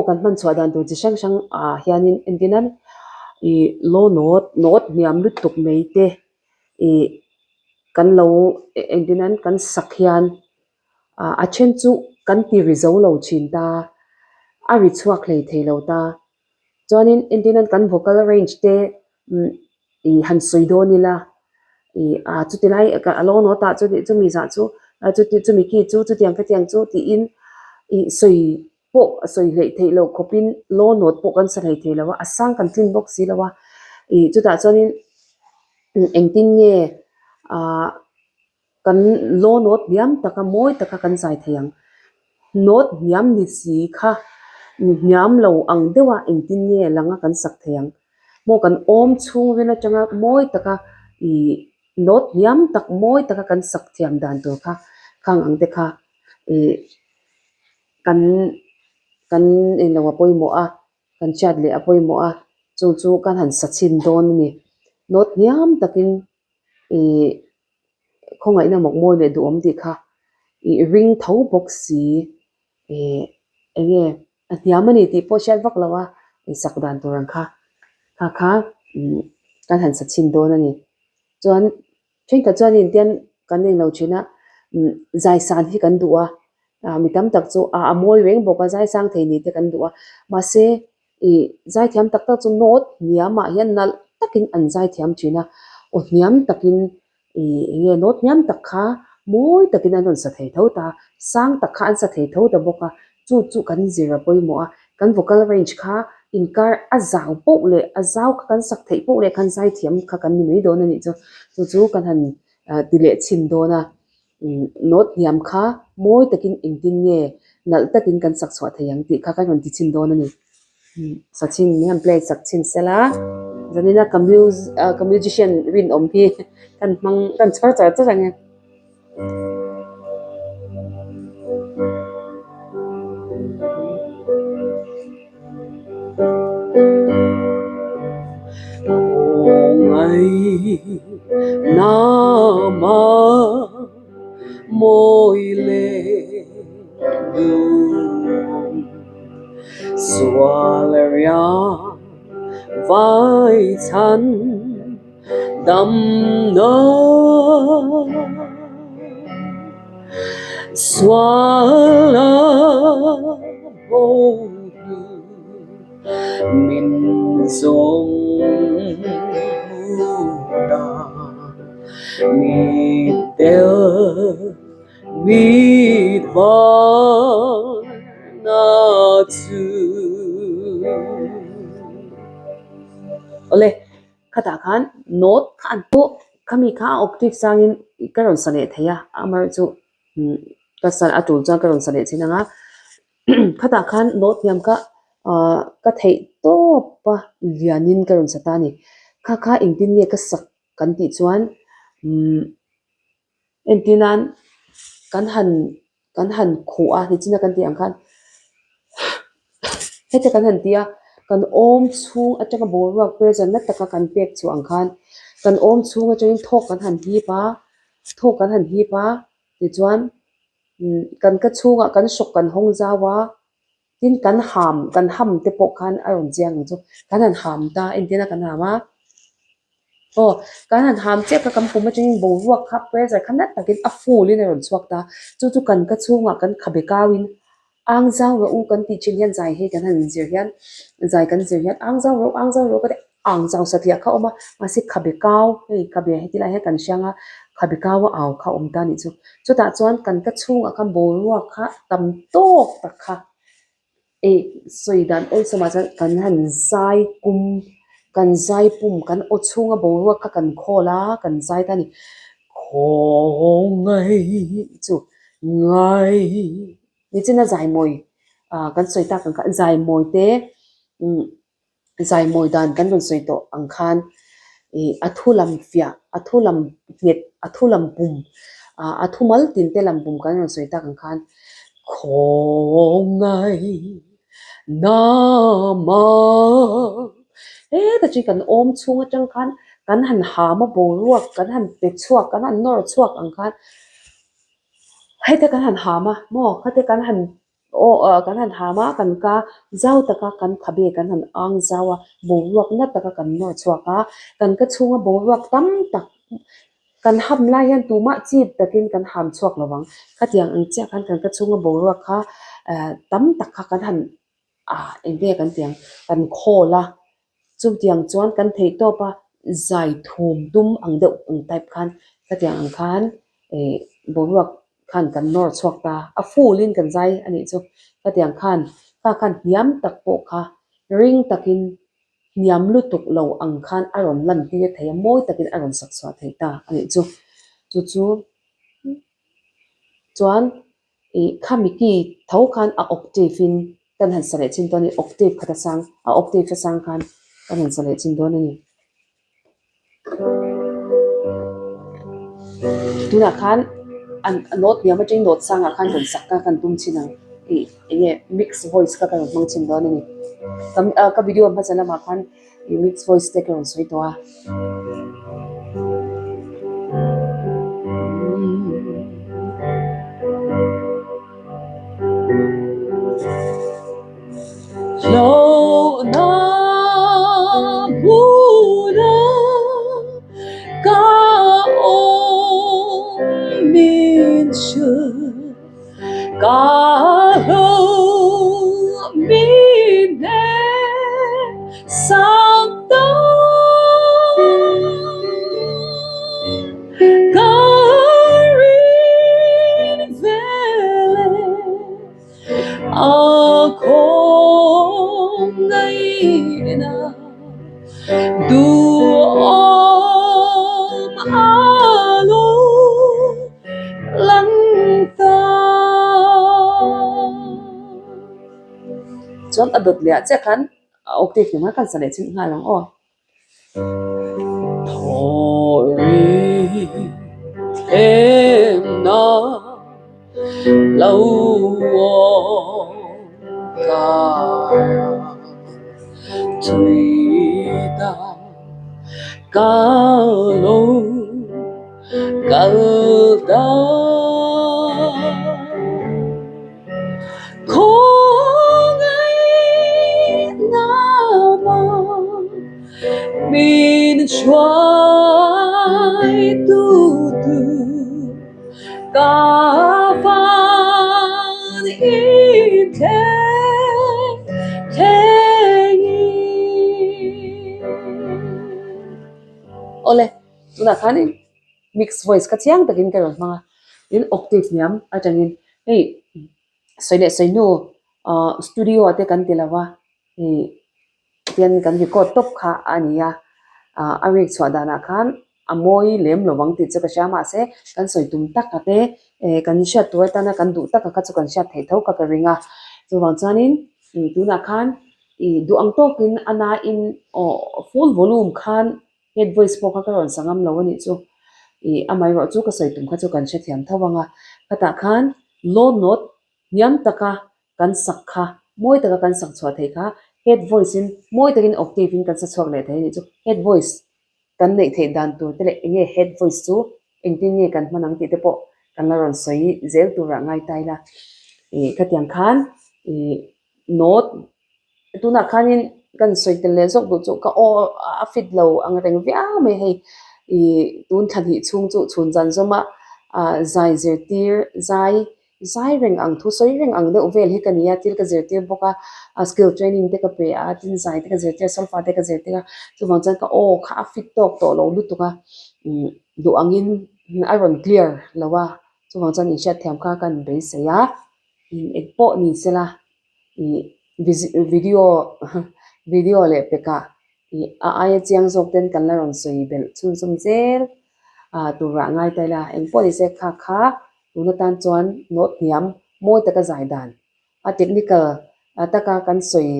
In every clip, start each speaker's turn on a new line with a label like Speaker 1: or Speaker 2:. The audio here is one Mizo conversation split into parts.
Speaker 1: kan hman chhuah dan tur chi hrang hrang ah hianin entirnan ih low note note hniam lutuk mai te ih kan lo entirnan kan sak hian ah a then chu kan ti ri zo lo thin ta a ri chhuak hlei thei lo ta chuanin entirnan kan vocal range te umm ih han sawi dawn ila ih ah chuti lai a lo note ah chuti chumi zah chu chuti chumi ki chu chutiang khatiang chu tiin ih sawi pawh a sawi hleih theih loh khawpin low note pawh kan sa hlei thei lo a a sang kan tlin bawk si lo a ih chutah chuanin engtin nge ah. Kan law note hniam taka mawi taka kan zai thei ang. Note hniam ni si kha hniam lo ang deuha engtin nge langa kan sak thei ang. Maw kan awm chhung ril atanga mawi taka ih note hniam tak mawi taka kan sak thiam dan tur kha khang ang te kha ih kan kan englo a pawimawh a, kan hriat leh a pawimawh a, chu chu kan han sa chhin dawn a ni. Note hniam takin ih khawngaihna mawkmawi leh duhawm tih kha ih ring tho bawk si ih eng nge a hniam a ni tih pawh hriat vak lo a ih sak dan tur ang kha kha kha umm kan han sa chhin dawn a ni chuan thenkhat chuan intian kan englo thin a umm zai san hi kan duh a ah mi tam tak chu a mawi reng bawk a zai sang thei ni te kan duh a mahse Ih zaithiam tak tak chu note hniamah hian nalh takin an zaithiam thin a, aw hniam takin ih eng nge note hniam tak kha mawi takin an rawn sa thei tho ta, sang tak kha an sa thei tho ta bawk a, chu chu kan zir a pawimawh a, kan vocal range kha inkar a zau poh leh a zau kha kan sak theih poh leh khan zaithiam kha kan ni mai dawn a nih chu, chu chu kan han ti leh chhin dawn a. Note hniam kha mawi takin engtin nge nalh takin kan sak chhuah thei ang tih kha kan rawn ti chhin dawn a ni. Sa chhin min han play sak chhin sela zanina ka ka musician rinawm hi kan hmang kan chhawr char char ang e.
Speaker 2: Min zawng huna mit tel mit var na chu.
Speaker 1: Awle, khatah khan note kha an pawh khami kha a octave sangin ka rawn sa leh thei a, amaherawhchu ka sa a tul chuan ka rawn sa leh thin ang a. Khatah khan note hniam kha ahh ka theih tawp a lianin ka rawn sa ta a ni. Kha kha engtin nge ka sak kan tih chuan umm entir nan kan han kan han khuh a nichina kan tih ang khan heta kan han ti a kan awm chhung atanga boruak pressure na taka kan pek chhuah ang khan kan awm chhung atangin thawk kan han hip a thawk kan han hip a tichuan. Kan ka chhungah kan hrawk kan hawng zau a, tin kan ham kan ham te pawh khan a rawn chiang ang chu. Kan han ham ta entir a kan ham a, aw kan han ham chiah kha kan pum atangin boruak kha pressure kha nat takin a full in a rawn chhuak ta. Chu chu kan ka chhungah kan khabe kauin ang zau rawh u kan tih thin hian zai hei kan han inzir hian zai kan zir hian ang zau rawh u ang zau rawh u ka ti. Ang zau satliah kha a awm a, mahse khabe kau, hei khabe heti lai hian kan hriang a, khabe kau a au kha a awm ta a nih chu. Chutah chuan kan ka chhungah khan boruak kha tam tawk tak kha ei sawi dan awlsawmah chuan kan han zai kum, kan zai pum, kan aw chhunga boruak kha kan khawl a, kan zai ta a ni. Khawngaih chu ngai nichina zaimawi ah kan sawi tak ang kha zaimawi te umm. Zaimawi dan kan rawn sawi tawh ang khan ih a thu lam fiah, a thu lam nghet, a thu lam pum, ah a thu mal tin te lam pum kan rawn sawi tak ang khan Khawngaih nama heta chu kan awm chhung atang khan kan han ham a boruak kan han pe chhuak kan han nawr chhuak ang khan heta kan han ham a maw khate kan han. Aw kan han ham a, kan ka zau taka kan khabe kan han ang zau a, boruak na taka kan nawr chhuak a, kan ka chhunga boruak tam tak kan ham lai hian tumah chip takin kan ham chhuak lo vang. Khatiang ang chiah khan kan ka chhunga boruak kha tam tak kha kan han ah engte kan ti ang kan khawl a, chutiang chuan kan theih tawp a zai thum dum ang deuh ang type khan khatiang ang khan ih boruak khan kan nawr chhuak ta a full in kan zai a nih chu khatiang khan kha khan hniam tak pawh kha ring takin hniam lutuk lo ang khan a rawn lan tir thei a mawi takin a rawn sak chhuah thei ta a nih chu chu chu chuan. Ih khami key tho khan a octave in kan han sa leh chin dawn a ni octave khat a sang a octave a sang khan kan han sa leh chin dawn a ni. Tunah khan an note hniam atangin note sangah khan rawn sak kha kan tum chin ang ih eng nge mix voice kha ka rawn hmang chin dawn a ni. Ka video hmasa lamah khan ih mix voice te ka rawn sawi tawh a. Chuan a dawt leh ah chiah khan a octave nen khan kan sa leh chhin nghal ang aw.
Speaker 2: Thaw ri thlemna lo awm kar a tui ta ka lo kal ta. Min hruai tu tu ka van in thleng thlengin.
Speaker 1: Awle, tunah khanin mix voice kha chiang takin ka rawn hmang a, tin octave hniam atangin hei sawi leh sawi hnu ah studio ah te kan ti lo va ih tian kan record tawp kha a ni a ah a rik chhuah danah khan a mawi lem lo vang tih chu ka hria mahse kan sawi tum tak a te eh kan hriat tur atana kan duh tak a kha chu kan hriat theih tho kha ka ring a chuvang chuanin ih tunah khan ih duh ang tawkin a nain aw full volume khan. Head voice pawh kha ka rawn sa ngam lo a nih chu. Ih amaherawh chu ka sawi tum kha chu kan hrethiam tho ang a. Khatah khan low note hniam taka kan sak kha, mawi taka kan sak chhuah theih kha head voice in mawi takin octave in kan sa chhuak leh thei a nih chu. Head voice kan neih theih dan tur te leh eng nge head voice chu engtin nge kan hman ang tih te pawh kan la rawn sawi zel turah ngai ta ila. Ih khatiang khan ih note Tunah khanin kan sawi tel leh zawk duh chu ka aw a fit lo ang reng viau mai hei ih tun thla hnih chhung chu chhun zan zawma ah zai zirtir zai zai reng ang thu sawi reng ang deuh vel hi ka ni a thil ka zirtir bawk a a skill training te ka pe a tin zai te ka zirtir a solfa te ka zirtir a chuvang chuan ka aw kha a fit tawk tawh lo lutuk a umm duh angin a rawn clear lo a chuvang chuan inhriatthiam kha ka inbeisei a eng pawh ni sela. Ih video video leh pekah ih a aia chiang zawk ten kan la rawn sawi belh chhunzawm zel ah turah ngai ta ila engpawh ni se kha kha tun atan chuan note hniam mawi taka zai dan a technical taka kan sawi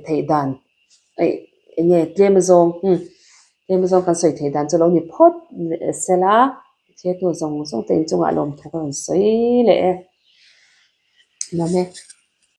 Speaker 1: theih dan eih eng nge tlem azawng umm tlem azawng kan sawi theih dan chu lo ni phawt sela thirtu zawng zawng te inchungah lawmthu ka rawn sawi leh e. Nuam e.